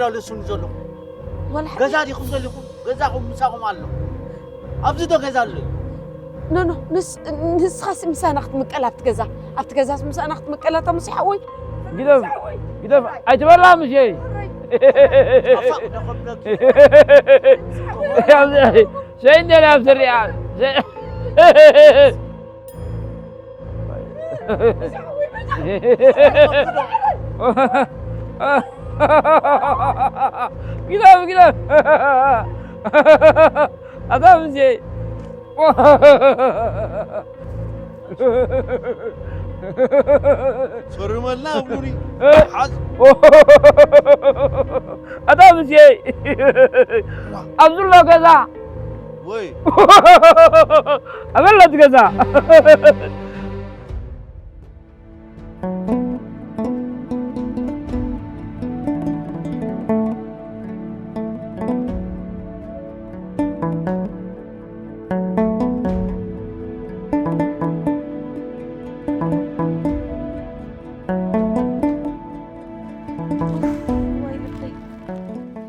ኣሎ ስሙ ዘለኹም? ወላ ሓንቲ ገዛ ዲኹም ዘለኹም? ገዛኹም ምሳኹም ኣሎ? ኣብዚ ዶ ገዛ ኣሎ? ኖ፣ ኖ፣ ንስ-፣ ንስኻስ ምሳና ክትምቀል ኣብቲ ገዛ? ኣብቲ ገዛስ ምሳና ክትምቀል ኣታ ሙሴ ሓወይ? ግደፍ፣ ግደፍ፣ ኣይትበላ ሙሴ። ኣፋ ክደኸብለኪ። ሰይንደላ ስሪያ። ግደፍ፣ ግደፍ። ኣታ ሙሴ። ፈርመልና ኣብሉኒ። ሓዝ። ኣታ ሙሴ። ኣብዚ ኣሎ ገዛ። ወይ። ኣበለት ገዛ።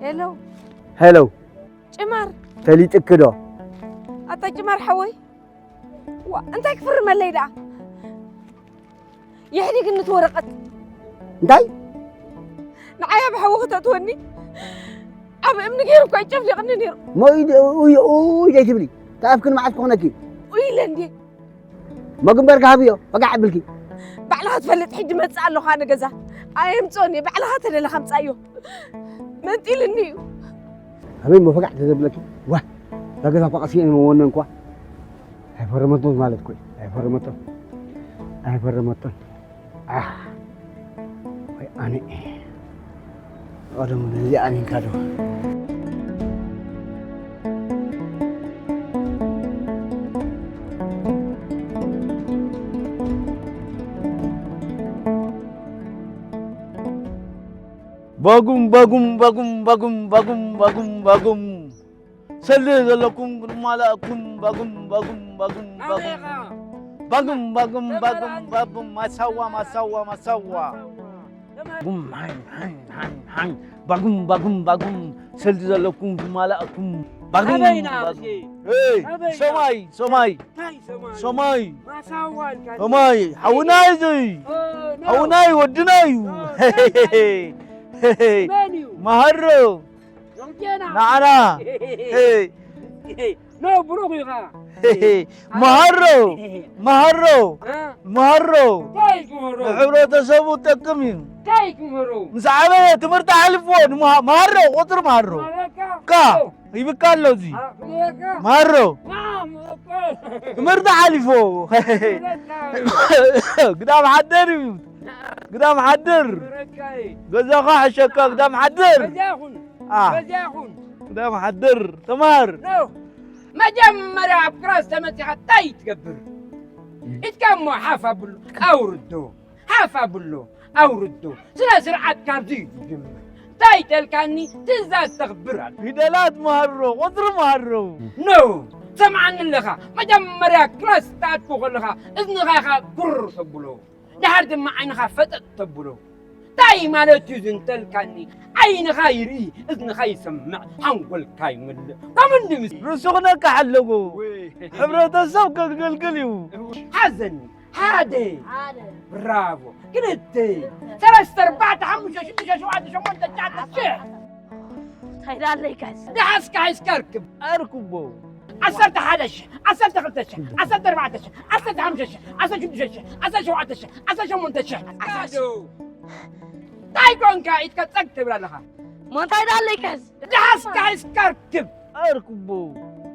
ሄሎ። ሄሎ። ጭማር። ፈሊጥኪ ዶ? ኣታ ጭማር ሓወይ። ዋ፣ እንታይ ክፍርመለይ ደኣ? የሕዲግኒ እቲ ወረቐት። እንታይ? ንዓይ ኣብ ሓዊ ክተእትወኒ ኣብ እምኒ ገይሩ እኳ ይጨፍሊቕኒ ነይሩ። እሞ ኢድ-፣ ኡይ፣ ኡይ ዘይትብሊ። ተኣፍክን መዓት ክኾነኪ? ኡይ ኢለ እንድየ። እሞ ግንባርኪ ሃብዮ፣ ወጋዕ ኣብልኪ። ባዕልኻ ትፈልጥ፣ ሕጂ መጽእ ኣለኹ ኣነ ገዛ። ኣየምጽኦን እየ፣ ባዕልኻ ተደለኻ ምጻእዮ። መንጢልኒ እዩ። ኣበይ እሞ ፈጋዕ ተዘብለኪ? ዋ፣ እዛ ገዛ እኳ ቀስ ኢለ መወነን እኳ። ኣይፈረመቶን ማለት እኮ እዩ። ኣይፈረመቶን። ኣይፈረመቶን። ኣህ፣ ወይ ኣነ። ቀደሙ ነዚ ኣሚንካ ዶ? ባጉም፣ ባጉም፣ ባጉም፣ ባጉም፣ ባጉም፣ ባጉም፣ ባጉም። ሰልዲ ዘለኩም ክማላእኩም ባጉም፣ ባጉም፣ ባጉም፣ ባጉም። ኣሜኻ። ባጉም፣ ባጉም፣ ባጉም፣ ተመራኒ። ባጉም፣ ማሳዋ፣ ማሳዋ፣ ማሳዋ። ተመራኒ። ጉም፣ ሃኝ፣ ሃኝ፣ ሃኝ፣ ሃኝ። ባጉም፣ ባጉም፣ ባጉም። ሰልዲ ዘለኩም ክማላእኩም ባጉም፣ ኣበይና ባጉም። ኣርሴ? ኤይ፣ ኣበይና? ሰማይ፣ ሰማይ። እንታይ ሰማይ? ሰማይ። ማሳዋ ኢልካ ሰማይ፣ እንዴ? ሓውና እዩ እዚ። ኦ፣ ኖ። ሓውና እዩ፣ ወድና እዩ። ኖ፣ እንታይ? መን እዩ? መሃሮ። ዶንጌና። ንዓና። ሄይ። ኖ፣ ብሩኽ ኢኻ። ሄይ። መሃሮ። መሃሮ። እ? መሃሮ። እንታይ ክምህሮ? ንሕብረተሰቡ ጠቅም እዩ። እንታይ ክምህሮ? ምስ ዓበየ ትምህርቲ ኣሕልፍዎ ንመሃ-፣ መሃሮ፣ ቁፅሪ መሃሮ። መሃሮ። ካ። ኦ። ይብካ ኣሎ እዚ። ኣ፣ ክምህረካ? መሃሮ። ና፣ መሃሮ። ትምህርቲ ኣሕልፍዎ። ክምህረካ። ግዳም ሓደር እዩ። ግዳም ሓደር። ክምህረካ እዩ። ገዛኻ ሕሸካ ግዳም ሓደር። ገዛ ይኹን። ኣ። ገዛ ይኹን። ግዳም ሓደር። ተማሃር። ኖ። መጀመርያ ኣብ ክላስ ተመጺኻ እንታይ ትገብር? ኢድካ እሞ ሓፍ ኣብሉ፣ ኣውርዶ። ሓፍ ኣብሎ፣ ኣውርዶ። ስነ ስርዓት ካብዚ እዩ ዝጅምር። እንታይ ተልካኒ? ትእዛዝ ተኽብር ኣለ። ፊደላት መሃሮ፣ ቁጽሪ መሃሮ። ኖ፣ ትሰምዓኒ ኣለኻ? መጀመርያ ክላስ ትኣቱ ከለኻ እዝንኻ ኢኻ ጉር ተብሎ። ድሓር ድማ ዓይንኻ ፈጠጥ ተብሎ። እንታይ ማለት እዩ እዚ እንተልካኒ? ዓይንኻ ይርኢ፣ እዝንኻ ይሰምዕ፣ ሓንጎልካ ይምልእ። ከምኡ እንዲ ምስ ርእሱ ክነቅሕ ኣለዎ። ወይ። ሕብረተሰብ ከገልግል እዩ። ሓዘኒ። ሓደ። ሓደ። ብራቮ። ክልተ። ሰለስተ፣ ኣርባዕተ፣ ሓሙሽተ፣ ሽዱሽተ፣ ሸውዓተ፣ ሸሞንተ፣ ትሽዓተ፣ ሽሕ። እንታይ ደኣ ኣለይ ጋዝ? ደሓስካ ሒዝካ ኣርክብ። ኣርክቦ። ዓሰርተ ሓደ ሽሕ፣ ዓሰርተ ክልተ ሽሕ፣ ዓሰርተ ኣርባዕተ ሽሕ፣ ዓሰርተ ሓሙሽተ ሽሕ፣ ዓሰርተ ሽዱሽተ ሽሕ፣ ዓሰርተ ሸውዓተ ሽሕ፣ ዓሰርተ ሸሞንተ ሽሕ። ኣካዶ። እንታይ ኮንካ ኢድካ ጸግ ትብል ኣለኻ? እሞ እንታይ ደኣ ኣለይ ጋዝ? ደሓስካ ሒዝካ ኣርክብ። ኣርክቦ።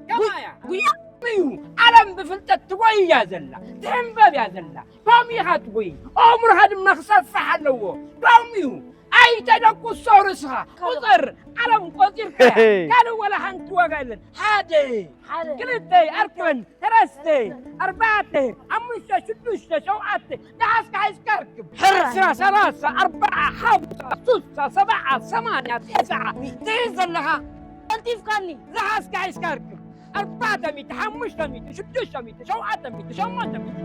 ከማያ። ጉያ። እዩ። ዓለም ብፍልጠት ትጎይ እያ ዘላ፣ ትሕንበብ እያ ዘላ። ከምኡ ኢኻ ትጎይ። ኣእምሮኻ ድማ ክሰፍሕ ኣለዎ። ከምኡ እዩ። ኣይተደቁሶ ርእስኻ። ቁጽር፣ ዓለም ቆጺርካ እያ። ካልእ ወላ ሓንቲ ዋጋ የለን። ሓደ፣ ሓደ። ክልተ፣ ኣርክበን፣ ሰለስተ፣ ኣርባዕተ፣ ሓሙሽተ፣ ሽዱሽተ፣ ሸውዓተ፣ ደሓስካ ሒዝካ ኣርክብ። ሕራይ። ዕስራ፣ ሰላሳ፣ ኣርብዓ፣ ሓምሳ፣ ሱሳ፣ ሰብዓ፣ ሰማንያ፣ ተስዓ፣ ትሕዝ ዘለኻ። ቀልጢፍካኒ። ዝሓዝካ ሒዝካ ኣርክብ። ኣርባዕተ ሚእቲ፣ ሓሙሽተ ሚእቲ፣ ሽዱሽተ ሚእቲ፣ ሸውዓተ ሚእቲ፣ ሸሞንተ ሚእቲ።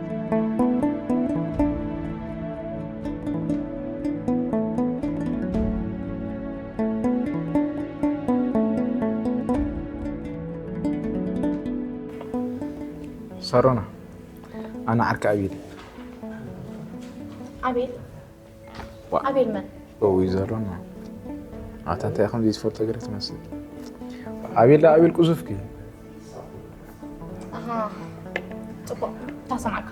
ሳሮና፣ ኣነ ዓርኪ ኣቤል። ኣቤል ዋ- ኣቤል መን? እውይ ሳሮና፣ ኣታ እንታይ ከም ዘይትፈልጦ ገለ ትመስል። ኣቤል ዳ ኣቤል ቁዙፍኪ። ኣሃ፣ ፅቡቅ ታሰማዕካ።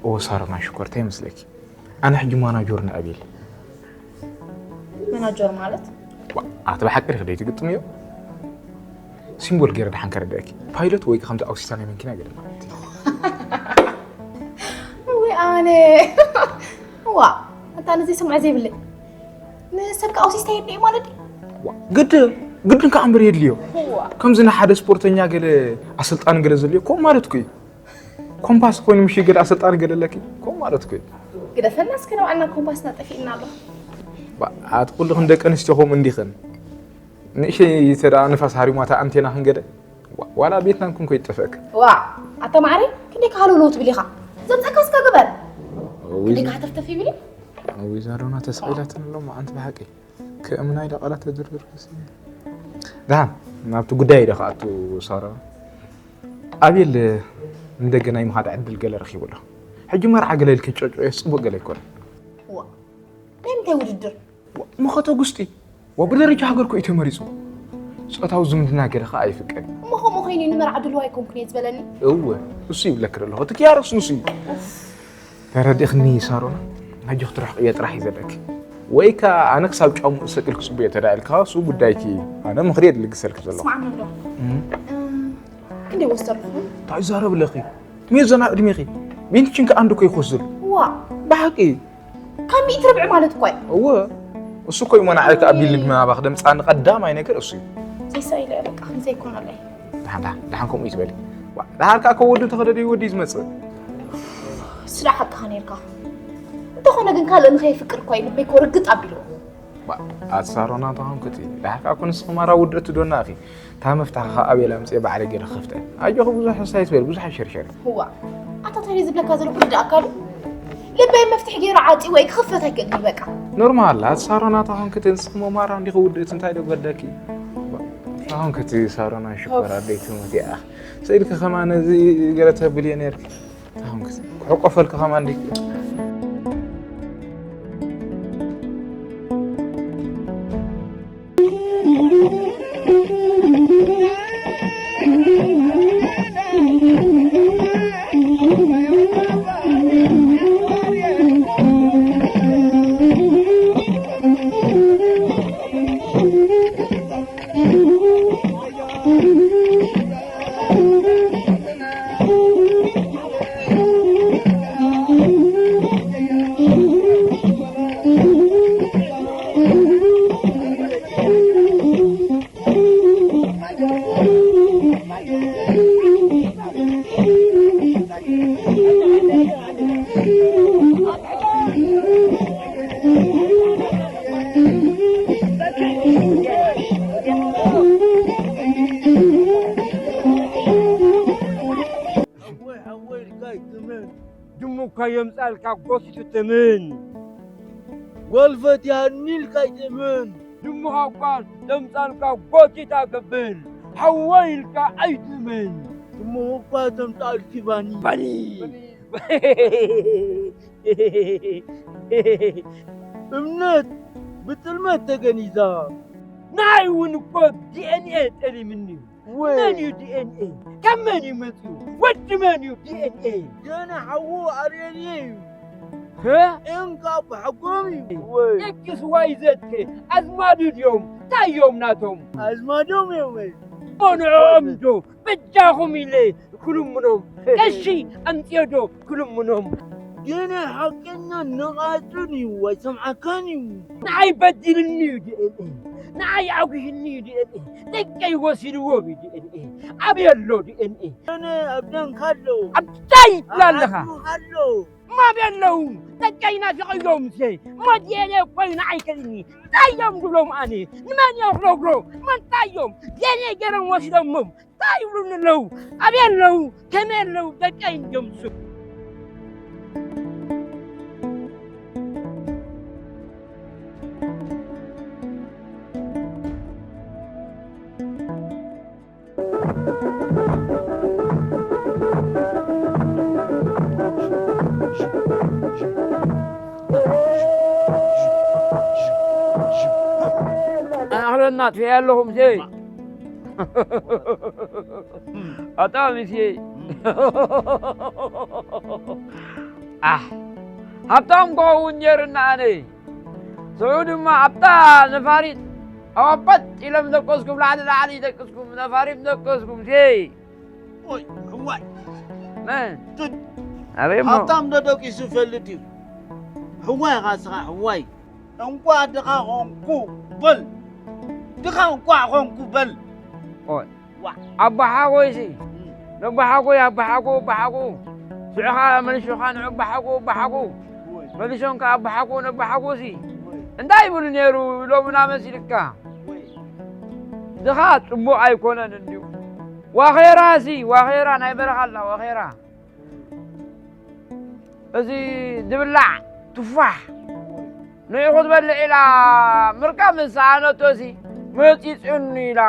ኦ ሳሮና ሽኮር እንታይ ይመስለኪ? ኣነ ሕጂ ማናጀር ንኣቤል። መናጀር ማለት? ዋ፣ ኣቲ ብሓቂ ርክ ደይ ትግጥምዮ? ሲምቦል ገይረ ደሓን ከረድአኪ። ፓይሎት ወይ ከምቲ ኣውሲታ ናይ መንኪና ገለ ማለት እዩ። ወይ ኣነ ዋ ኣታ ነዚ ስምዐ ዘይብለይ ንሰብ ከ ኣውሲስታ የድልየ ማለት እዩ። ዋ፣ ግድን ግድን ከዓ እምበር የድልዮ። ዋ ከምዚ ንሓደ ስፖርተኛ ገለ ኣሰልጣኒ ገለ ዘድልዮ ከምኡ ማለት እኮ እዩ። ኮምፓስ ኮይኑ ምሽ ገለ ኣሰልጣኒ ገለ ኣለኪ ከምኡ ማለት እኮ እዩ። ግደፈና እስከ ንባዕልና ኮምፓስና ጠፊእና ኣሎ። ባ- ኣቲ ኩልኽን ደቂ ኣንስትዮ ከምኡ እንዲኽን። ንእሽተይ ተደኣ ንፋስ ሃሪማታ ኣንቴና ክንገደ ዋ- ዋላ ቤትና እንኩን ኮይጠፈእክ። ዋ ኣታ ማዕረ ክንደይ ካሃለውለው ትብል ኢኻ? ዘምፀካ እስከ ግበር። ክንደይ ካሃተፍተፍ ይብል እዩ። ወይ ዛዶና ተስቂላትን ኣሎ ኣንቲ ብሓቂ። ከእምና ኢለ ቃላት ተድርድር ክስ ደሓን ናብቲ ጉዳይ ኢለ ከኣቱ። ሳራ፣ ኣቤል ንደገ ናይ ምኻድ ዕድል ገለ ረኺቡ ኣሎ። ሕጂ መርዓ ገለ ኢልኪ ጨጮ ጽቡቅ ገለ ኣይኮነን። ዋ ናይ ምንታይ ውድድር? መኸተ ጉስጢ ዋ ብደረጃ ሃገር ኮ እዩ ተመሪጹ። ጾታዊ ዝምድና ገለ ከኣ ኣይፍቀድ። እሞ ከምኡ ኮይኑ ንመርዓ ድልዋ ኣይኮንኩን እየ ዝበለኒ። እወ እሱ ይብለክ ኣለኹ እቲ ክያረስ ንሱ እዩ። ተረዲእኽኒ ሳሮና፣ ሕጂ ክትርሕቕዮ ጥራሕ እዩ ዘለኪ። ወይ ከኣ ኣነ ክሳብ ጫምኡ ሰቅል ክጽበዮ ተዳኢልካ እሱ ጉዳይኪ እዩ። ኣነ ምኽሪ እየ ልግሰልኪ ዘለኹ። ስማዕ ዶ እም፣ ክንደይ ወስተርኩም? እንታይ ይዛረብ ኣለኺ? ሚዛን ኣብ ዕድሜኺ ቢንትችን ከኣ እንዶ ከይኮስል ዋ ብሓቂ ካብ ሚእቲ ርብዒ ማለት እኮ እዩ። እወ እሱ እኮ እዩ መናዕልካ ኣቢል ልቢ ናባኽ ደምፃኒ ቀዳማይ ነገር እሱ እዩ። ሲሳይ ኢለ በቃ ዘይኮነለይ። ደሓን ደሓን ደሓን ከምኡ እዩ ዝበለ። ዋ፣ ደሓር ከኣ ከወዱ ተኸደደ ወዲ እዩ ዝመፅእ። ስዳ ሓቅኻ ነርካ። እንተኾነ ግን ካልእ ንኸይፍቅር እኮ እዩ ልበይ እኮ ርግጥ ኣቢልዎ። ዋ፣ ኣቲ ሳሮና ተኾንክቲ ደሓር ከኣ እኮ ንስኺ ማራ ውድእቲ ዶና እኺ። እታ መፍታሕ ከኣ ኣቤል ኣምፅኤ ባዕለ ገይረ ክኸፍተ። ኣጆኺ ብዙሕ ሕሳይ ትበል ብዙሕ ኣይሸርሸር። ህዋ ኣታ እንታይ ዝብለካ ዘሎ ኩሉ ኣካሉ ልበይ መፍትሒ ገይሩ ዓፂ ወይ ክኽፈት ኣይክእልን እዩ በቃ። ኖርማል ኣቲ ሳሮና ተኾንክቲ ንስኺ ማራ እንዲኺ ውድእቲ እንታይ ዶ በደኪ? ተኾንክቲ ሳሮና ሽኮር ኣደይ ትሙት እያ። ስኢልኪ ከማን እዚ ገለ ተብልዮ ነርኪ። ተኾንክቲ ክሕቆፈልኪ ከማን እንዲ ሓወይ ሓወይ ኢልካ ኣይትመን፣ ድሙ እኳ የምጻልካ ጎሲቱ ትምን። ጓል ፈትያኒ ኢልካ ኣይትመን፣ ድሙኻ እኳ የምጻልካ ጎሲታ ክብል። ሓወይ ኢልካ ኣይትመን፣ ድሙኻ እኳ ተምጻልኪ ባኒ። ባኒ። እምነት ብጥልመት ተገኒዛ። ንዓይ እውን እኮ ዲኤንኤ ጠሊምኒ እዩ። ወይ። መን እዩ ዲኤንኤ? ካብ መን እዩ መፂኡ? ወዲ መን እዩ ዲኤንኤ? ዲኤንኤ ሓዉ ኣርኤንኤ እዩ። ሀ? ኤም ከዓ ብሓጎም እዩ። ወይ። ኤክስ ዋይ ዘድ ከ ኣዝማዱ ድዮም? እንታይ እዮም ናቶም? ኣዝማዶም እዮም ወይ? ንዕኦም ዶ በጃኹም ኢለ ክልምኖም? ቀሺ ኣምፅኦ ዶ ክልምኖም? ዲኤንኤ ሓቀኛ ነቓጹን እዩ፣ ኣይሰምዓካን እዩ። ንዓይ በዲልኒ እዩ ዲኤንኤ። ንዓይ ኣጉሂኒ እዩ ዲኤንኤ። ደቀይ ወሲድዎም እዩ ዲኤንኤ። ኣበይ ኣሎ ዲኤንኤ? ዲኤንኤ ኣብ ደንካ ኣሎ። ኣብ እንታይ ትብላ ኣለኻ? ኣብ ዓድኻ ኣሎ። እሞ ኣበይ ኣለዉ? ደቀይ ናፊቐዮም እየ። እሞ ዲኤንኤ እኮ እዩ ንዓይ ከድኒ። እንታይ እዮም ዝብሎም ኣነ? ንመን እዮም ክነግሮ? እሞ እንታይ እዮም? ዲኤንኤ ገይሮም ወሲዶሞም። እንታይ ይብሉኒ ኣለዉ? ኣበይ ኣለዉ? ከመይ ኣለዉ? ደቀይ እዮም እሱ። እናጥፍኤ ኣለኹም ሴ። ኣታ ሚስየይ። ኣህ፣ ሃብታም ክኸውን ነይርና ኣነ። ስዑ ድማ ኣብታ ነፋሪት ኣዋበጥ ኢሎም ደቀስኩም፣ ላዕሊ ላዕሊ ደቀስኩም፣ ነፋሪት ደቀስኩም ሴ። ኦይ፣ ሕዋይ። መን? ትድ-፣ ኣበይ እሞ? ሃብታም ዶ ደቂሱ ይፈልጥ እዩ? ሕዋይ ኢኻ እስኻ፣ ሕዋይ። እንቋዕ ድኻ ኾንኩ በል። ድኻ እንቋዕ ኾንኩ በል። ኦይ። ዋ። ኣቦሓጎይ ሲ። እም፣ ነቦሓጎይ፣ ኣቦሓጎ፣ ኣቦሓጎ። ሽዑኻ መልሹኻ ንዕቦሓጎ፣ ኣቦሓጎ። ወይ፣ መልሾም ከኣ ኣቦሓጎ፣ ነቦሓጎ ሲ። ወይ፣ እንታይ ይብሉ ነይሩ ኢሎምና መሲልካ? ወይ። ድኻ ጽቡቕ ኣይኮነን እንድዩ። ዋኼራ ሲ፣ ዋኼራ ናይ በረኻ ኣላ፣ ዋኼራ። እዚ ዝብላዕ ቱፋሕ። ንዑ ክትበልዕ ኢላ ምርካብ ምስ ሰኣነቶሲ መጺጹኒ ኢላ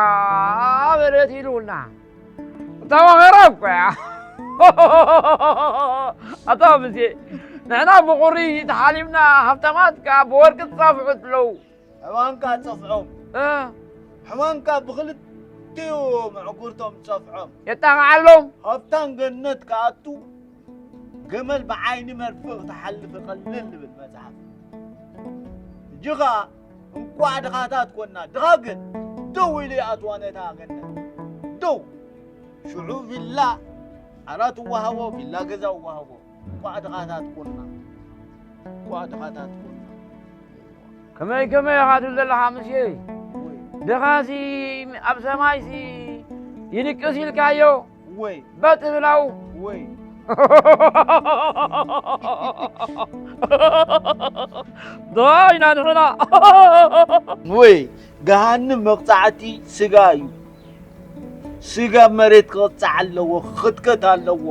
በለት ኢሉና። እታ ዋኸራ እኮ እያ። ኣታ ምሴ፣ ንሕና ብቑሪ ተሓሊምና፣ ሃብታማት ከኣ ብወርቂ ዝጻፍዑ ኣለዉ። ሕማምካ ጸፍዖም። እ፣ ሕማምካ ብኽልቲኡ ምዕጉርቶም ጸፍዖም። የጣቕዓሎም። ሃብታም ገነት ክኣቱ ገመል ብዓይኒ መርፍእ ክትሓልፍ ይቐልል ዝብል መጽሓፍ። ሕጂ ኸኣ እንቋዕ ድኻታት ኮና። ድኻ ግን ደው ኢሉ ይኣትዋ ነታ ገነት። ደው። ሽዑ ቪላ ዓራት እወሃቦ፣ ቪላ ገዛ እወሃቦ። እንቋዕ ድኻታት ኮና። እንቋዕ ድኻታት ኮና። ከመይ ከመይ ኢኻ ትብል ዘለኻ ምስየይ? ወይ፣ ድኻሲ ኣብ ሰማይሲ ይድቅስ ኢልካዮ? ወይ፣ በጥ ብላው። ወይ። ድኻ ኢና ንሕና። ወይ፣ ገሃንም መቕጻዕቲ ስጋ እዩ። ስጋ መሬት ክቕጻዕ ኣለዎ፣ ክኽትከት ኣለዎ።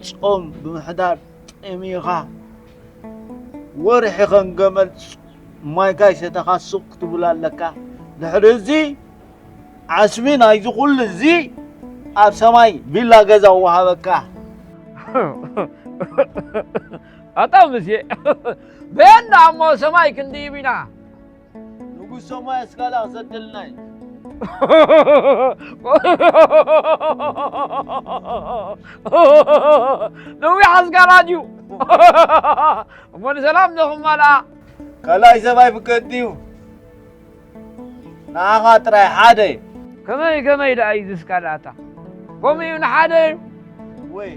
ጾም ብምሕዳር ጠሚኻ፣ ወርሒ ከም ገመል ማይካ ይሰተኻ ሱቕ ክትብል ኣለካ። ድሕሪ እዚ ዓስቢ ናይዚ ኩሉ እዚ ኣብ ሰማይ ቪላ ገዛ ወሃበካ። ኣታ ምሴ፣ በየና እሞ ሰማይ ክንድይብ ኢና። ንጉስ ሰማይ እስካላ ክሰደልና እዩ። ነዊሕ ኣስጋራ ድዩ? እሞ ንሰላም ንኽማልኣ። ካልኣይ ሰማይ ፍቀድ ድዩ? ንዓኻ ጥራይ ሓደ። ከመይ ከመይ ደኣ እዩ ዝስካላታ? ከምኡ እዩ ንሓደ እዩ። ወይ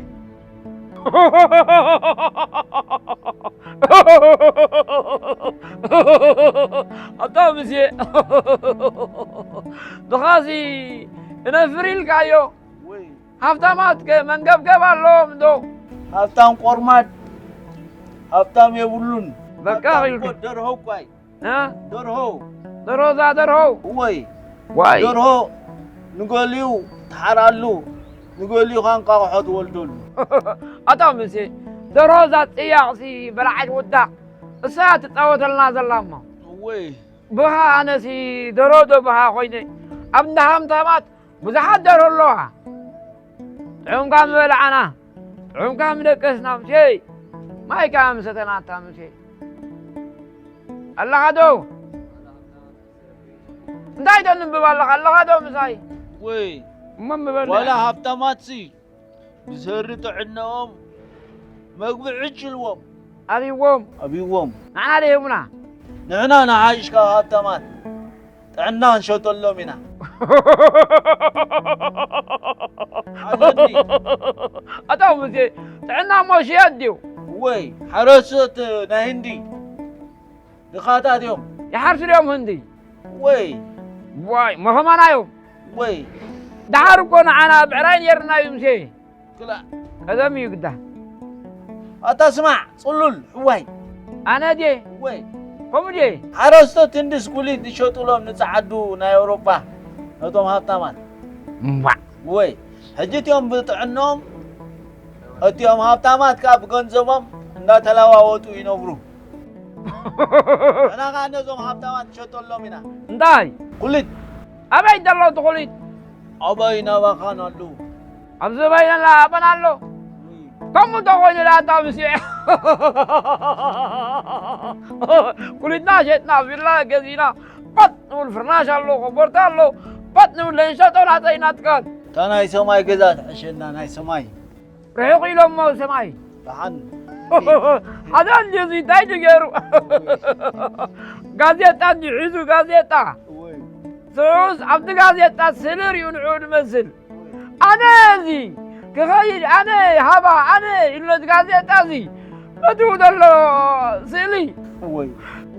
ኣታ ምሴ፣ ድኻሲ እነፍር ኢልካዮ። ወይ ሃብታማት ከ መንገብገብ ኣለዎም ዶ? ሃብታም ቆርማድ ሃብታም የብሉን። በቃ ሃብታም ኢልኩ። እኮ ደርሆ እኳ እዩ። እ? ደርሆ ደርሆ እዛ ደርሆ። ወይ ዋይ። ደርሆ ንገሊኡ ትሓራሉ፣ ንገሊኡ ኸዓ እንቋቑሖ ትወልደሉ። ኣታ ምሴ፣ ደርሆ እዛ ጽያቕሲ በላዓት ውዳቕ። እሳ ትጻወተልና ዘላ እሞ። ወይ ብኻ ኣነሲ ደርሆ ዶ ብኻ ኮይነ። ኣብ እንዳ ሃብታማት ብዙሓት ደርሆ ኣለዋ። ጥዑምካ ምበላዕና፣ ጥዑምካ ምደቀስና ምሴ። ማይ ከኣ ምሰተና ኣታ ምሴ። ኣለኻ ዶ? እንታይ ተንብብ ኣለኻ? ኣለኻ ዶ ምሳይ? ወይ እሞ ምበል። ዋላ ሃብታማትሲ ብሰሪ ጥዕናኦም መግቢ ዕጭልዎም ኣብይዎም። ኣብይዎም። ንዓና ደይህቡና። ንሕና ንሓይሽ ካብ ሃብታማት ጥዕና ንሸጠሎም ኢና። ኣለኒ። ኣታ ምሴ፣ ጥዕና እሞ ሽየት ድዩ? ወይ ሓረስቶት ናይ ህንዲ ድኻታት እዮም። ይሓርሱ ድዮም ህንዲ? ወይ ዋይ፣ መኸማና እዮም። ወይ ደሓር እኮ ንዓና ብዕራይ ነይርና እዩ ምሴ። ክላ ቀደም እዩ ግዳ። ኣታ ስማዕ ጽሉል ሕዋይ ኣነ ድየ? ወይ ከምኡ ድየ? ሓረስቶት ህንዲ ስኩሊት ዝሸጡሎም ንጸዓዱ ናይ ኣውሮጳ ነቶም ሃብታማት እምባዕ። ወይ ሕጂ እቲኦም ብጥዕኖም እቲኦም ሃብታማት ከኣ ብገንዘቦም እንዳተለዋወጡ ይነብሩ። ንሕና ከኣ ነዞም ሃብታማት ንሸጠሎም ኢና። እንታይ? ኩሊት ኣበይ ዘሎ እቲ ኩሊት? ኣበይ ናባኻን ኣለዉ። ኣብዚ በይነና ኣበን ኣሎ። ከምኡ እንተኾይኑ ደኣ ኣታ ምሴ፣ ኩሊትና ሸጥና ቪላ ገዚእና ፓጥ ንብል ፍርናሽ ኣሎ፣ ኮቦርታ ኣሎ፣ ፓጥ ንብል ለንሸጦ ናተይ ናትካን። እታ ናይ ሰማይ ገዛ ትሕሸና፣ ናይ ሰማይ። ርሑቕ ኢሎሞ ሰማይ። ደሓን። ሓደ ኣንድዩ እዚ እንታይ ድዩ ገይሩ? ጋዜጣ እንድዩ ሒዙ፣ ጋዜጣ። እወይ። ስዑስ ኣብቲ ጋዜጣ ስእሊ ሪኡ ንዕኡ ድመስል። ኣነ እዚ ክኸይድ፣ ኣነ ሃባ፣ ኣነ ኢሉ ነቲ ጋዜጣ እዚ ነትኡ ዘሎ ስእሊ እወይ።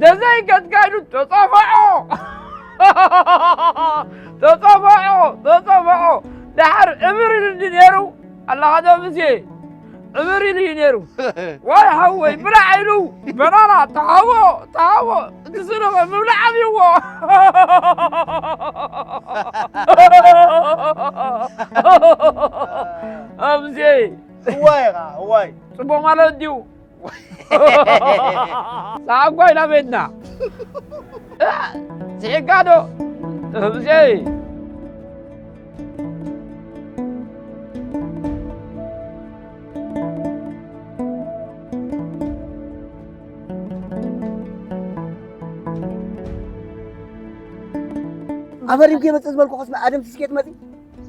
ደዘይ ገድካ ኢሉ ተጸፈዖ። ተጸፈዖ፣ ተጸፈዖ። ደሓር እምር ኢሉ እንዲ ነይሩ፣ ኣለኻ ዶ ምዜ? እምር ኢሉ እዩ ነይሩ። ዋይ ሓወይ፣ ብላዕ ኢሉ፣ በናና፣ ተሃቦ፣ ተሃቦ፣ እቲ ዝነበ ምብላዕ ኣብይዎ። ኣምዜ። እዋይ ኢኻ፣ እዋይ። ጽቡቕ ማለት ድዩ? ሰዓት ጓይላ ቤትና። ስሒካ ዶ? እምዜ። ኣፈሪምኪ መጽእ ዝበልኩ ከስመ ኣደም ትስኬት መጺ?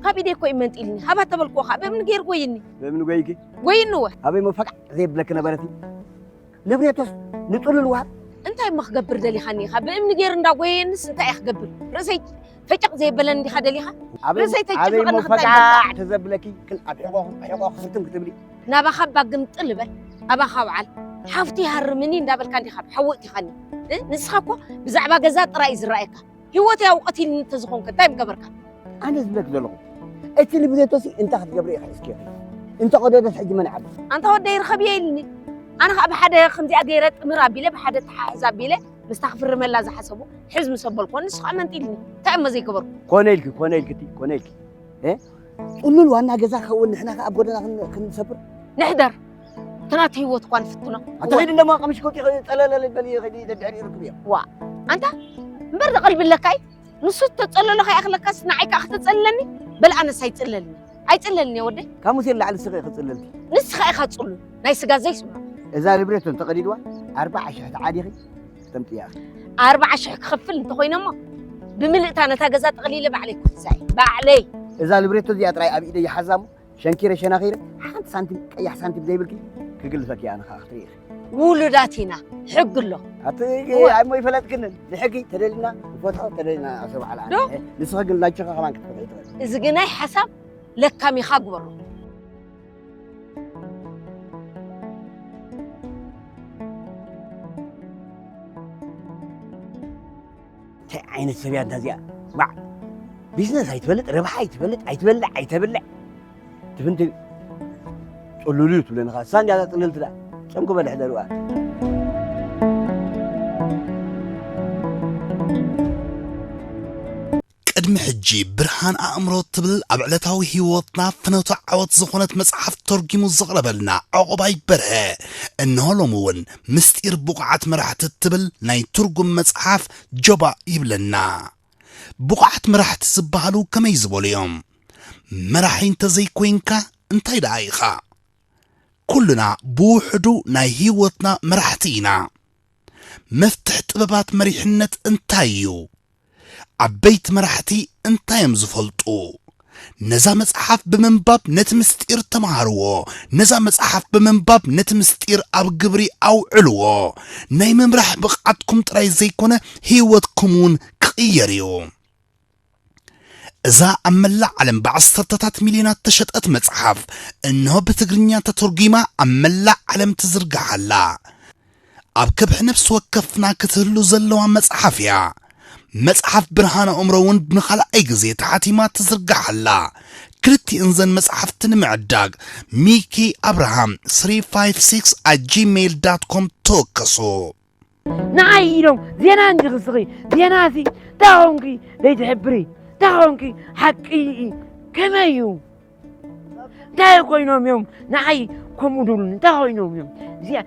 ካብ ኢደይ እኮ እዩ መንጢልኒ። ሃባ ተበልክዎ ኸዓ ብእምኒ ገይሩ ጎይኒ። ብእምኒ ጎይኪ? ጎይኒ እወ። ኣበይ መፈቃዕ ዘይብለኪ ነበረቲ? ንብሬቶስ ንጥሉል ዋር? እንታይ እሞ ክገብር ደሊኻኒ ኢኻ? ብእምኒ ገይሩ እንዳጎየየንስ እንታይ እየ ክገብር? ርእሰይ ፈጨቕ ዘየበለኒ ዲኻ ደሊኻ? ኣበይ ርእሰይ ተጨፈቐኒ ኣበይ እሞ ክታይ ፈቃዕ በቃ? ተዘብለኪ? ክል ኣብ ሕቖ ሕቖ ክፍትም ክትብሊ? ናባኻ እባ ግምጥል በል። ኣባኻ በዓል ሓፍቱ ይሃርምኒ እንዳበልካ እንዲኻ ሓዊ እቲኻኒ። እ? ንስኻ እኮ ብዛዕባ ገዛ ጥራይ እዩ ዝረኣየካ። ህይወተይ ኣውቐት ኢልኒ እንተዝኾንከ እንታይ ምገበርካ? ኣነ ዝብለክ ዘለኹ፣ እቲ ንብሬቶሲ እንታይ ክትገብሪ ኢኻ እስኪ? እንተ ቀደደት ሕጂ መን ዓቢ? ኣንታ ወደይ ርኸብ እየ ኢልኒ። ኣነ ኸኣ ብሓደ ከምዚኣ ገይረ ጥምር ኣቢለ፣ ብሓደ ተሓሕዝ ኣቢለ፣ ምስታ ክፍርመላ ዝሓሰቡ ሕዝ ምስ ኣበልኮ፣ ንሱ ኸኣ መንጢልኒ። እንታይ እሞ ዘይገበርኩ? ኮነ ኢልኪ፣ ኮነ ኢልኪ፣ ኮነ ኢልኪ። እ? ጥሉል ዋና ገዛ ክኸውን ንሕና ከኣ ኣብ ጎደና ክን-፣ ክንሰብር? ንሕደር። እቲ ናቱ ህይወት እኳ ንፍትኖ። ኣንተ ኸይዲ እንደሞ ቀምሽ ከውጢ ኸ-፣ ጠለለለ በል ኸይዲ ደድሕሪ ይርክብ እዮም። ዋ፣ ኣንታ እምበር ደቐልቢ ኣለካ እዩ። ንሱ ተጸለሎ ከይኣኽለካስ ንዓይ ከኣ ክተጸልለኒ? በል ኣነስ ኣይጽለልኒ። ኣይጽለልኒ እየ ወደይ። ካብ ሙሴ ንላዕሊ ንስኺ ኢኺ ጽልልቲ። ንስኻ ኢኻ ጽሉል። ናይ ስጋ ዘይስምዖ። እዛ ንብረት እንተቐዲድዋ ኣርብዓ ሽሕ ተዓዲኺ ተምጽያ። ኣርብዓ ሽሕ ክኸፍል እንተኾይነ እሞ፣ ብምልእታ ነታ ገዛ ጠቕሊለ ባዕለይ ክሕዛ እየ። ባዕለይ። እዛ ንብረት እዚኣ ጥራይ ኣብ ኢደይ ይሓዛ እሞ፣ ሸንኪረ ሸናኺረ፣ ሓንቲ ሳንቲም፣ ቀያሕ ሳንቲም ዘይብልኪ፣ ክግልፈኪ ኣነ ኸኣ ክትርኢ ኢኺ። ውሉዳት ኢና፣ ሕጊ ኣሎ። ኣቲ እወ። ኣሞ ይፈለጥክንን፣ ንሕጊ ተደሊና፣ ንፈትሖ ተደሊና፣ ኣሰብ ዓላ ዶ? ኣነ። ንስኺ ግን ላጅኻ ከማን ክትፈትሒ ትኽእሊ። እዚ ግናይ ሓሳብ ለካሚኻ ግበሮ። እንታይ ዓይነት ሰብ እያ እንታ እዚኣ? ባዕ! ቢዝነስ ኣይትፈልጥ፣ ረብሓ ኣይትፈልጥ፣ ኣይትበልዕ፣ ኣይተብልዕ። ትፍንቲ ጥሉል እዩ ትብለኒ ኸዓ። እሳ እንድያ እዛ ጥልልቲ ደኣ። ጨም ክበልሕ ደልዋ። ቅድሚ ሕጂ ብርሃን ኣእምሮ ትብል ኣብ ዕለታዊ ህይወትና ፍኖተ ዓወት ዝኾነት መጽሓፍ ተርጒሙ ዘቕረበልና ዑቕባይ በርሀ፣ እንሆ ሎሚ እውን ምስጢር ብቑዓት መራሕቲ እትብል ናይ ትርጉም መጽሓፍ ጀባ ይብለና። ብቑዓት መራሕቲ ዝበሃሉ ከመይ ዝበሉ እዮም? መራሒ እንተዘይኮይንካ እንታይ ደኣ ኢኻ? ኩልና ብውሕዱ ናይ ህይወትና መራሕቲ ኢና። መፍትሕ ጥበባት መሪሕነት እንታይ እዩ? ዓበይቲ መራሕቲ እንታይ እዮም ዝፈልጡ? ነዛ መጽሓፍ ብምንባብ ነቲ ምስጢር ተመሃርዎ። ነዛ መጽሓፍ ብምንባብ ነቲ ምስጢር ኣብ ግብሪ ኣውዕልዎ። ናይ ምምራሕ ብቕዓትኩም ጥራይ ዘይኮነ፣ ህይወትኩም እውን ክቕየር እዩ። እዛ ኣብ መላእ ዓለም ብዓሰርተታት ሚልዮናት ተሸጠት መጽሓፍ፣ እንሆ ብትግርኛ ተተርጒማ ኣብ መላእ ዓለም ትዝርጋሕ ኣላ። ኣብ ከብሒ ነፍሲ ወከፍና ክትህሉ ዘለዋ መጽሓፍ እያ። መጽሓፍ ብርሃን ኣእምሮ እውን ንኻልኣይ ግዜ ተሓቲማ ትዝርጋሕ ኣላ። ክልቲኤን ዘን መጽሓፍቲ ንምዕዳግ ሚኪ ኣብርሃም three five six at gmail dot com ተወከሱ። ንዓይ ኢሎም ዜና እንዲኺ ስኺ፣ ዜናሲ እንታይ ኾንኪ ዘይትሕብሪ? እንታይ ኾንኪ ሓቂ? ከመይ እዩ? እንታይ ኮይኖም እዮም ንዓይ ከምኡ ድብሉኒ? እንታይ ኮይኖም እዮም? እዚኣ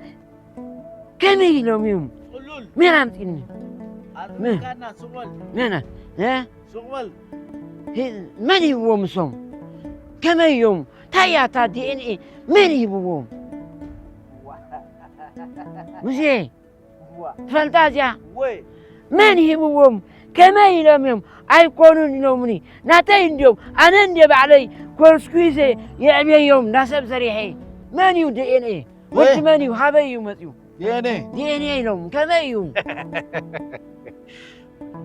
ከመይ ኢሎም እዮም? ጥሉል። መን ኣምጺእኒ? ኣርካና ስቕ በል። መን? እ? ስቕ በል። ህ-፣ መን ሂብዎም እሶም? ከመይ እዮም? እንታይ እያ እታ ዲ ኤን ኤ? መን ሂብዎም? ሙሴ፣ ዋ። ትፈልጣ እዚኣ? ወይ። መን ሂብዎም? ከመይ ኢሎም እዮም ኣይኮኑን ኢሎምኒ። ናተይ እንድዮም፣ ኣነ እንድየ ባዕለይ ኮስኩሰ የዕብየዮም፣ እንዳ ሰብ ሰሪሐ። መን እዩ ዲ ኤን ኤ? ወዲ ወይ- መን እዩ? ሃበይ እዩ መፅዩ? ዲ ኤን ኤ። ዲ ኤን ኤ ኢሎም፣ ከመይ እዩ?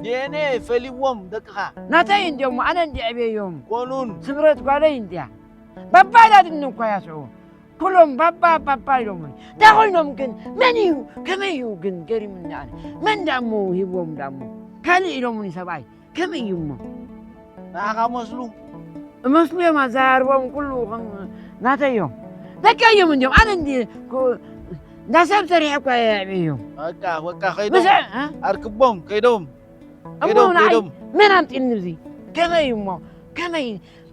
ዲ ኤን ኤ ፈሊዎም ደቅኻ። ናተይ እንድዮም፣ ኣነ እንድየ ዕብየዮም። ኮኑን። ስምረት ጓለይ እንድያ። ባባ ኢላ ድኒ እኳ ያስዑ። ኩሎም ባባ፣ ባባ ኢሎምኒ። እንታይ ኮይኖም ግን? መን እዩ? ከመይ እዩ ግን? ገሪሙኒ ኣነ። መን ዳሞ ሂብዎም ዳሞ? ካልእ ኢሎምኒ ሰብኣይ። ከመይ እዩ እሞ? ንዓኻ መስሉ? እመስሉ እዮም ኣዘራርቦም ኩሉ ከም ናተይ እዮም። ደቀይ እዮም እንዲዮም። ኣነ እንዲ ኩ-፣ እንዳ ሰብ ሰሪሐ እኳ የዕብዮም። በቃ፣ በቃ፣ ከይዶም። ምስ-፣ እ? ኣርክቦም፣ ከይዶም። እሞ ከይዶም፣ ንዓይ ከይዶም። መን ኣምጢኒ እዚ? ከመይ እዩ እሞ? ከመይ?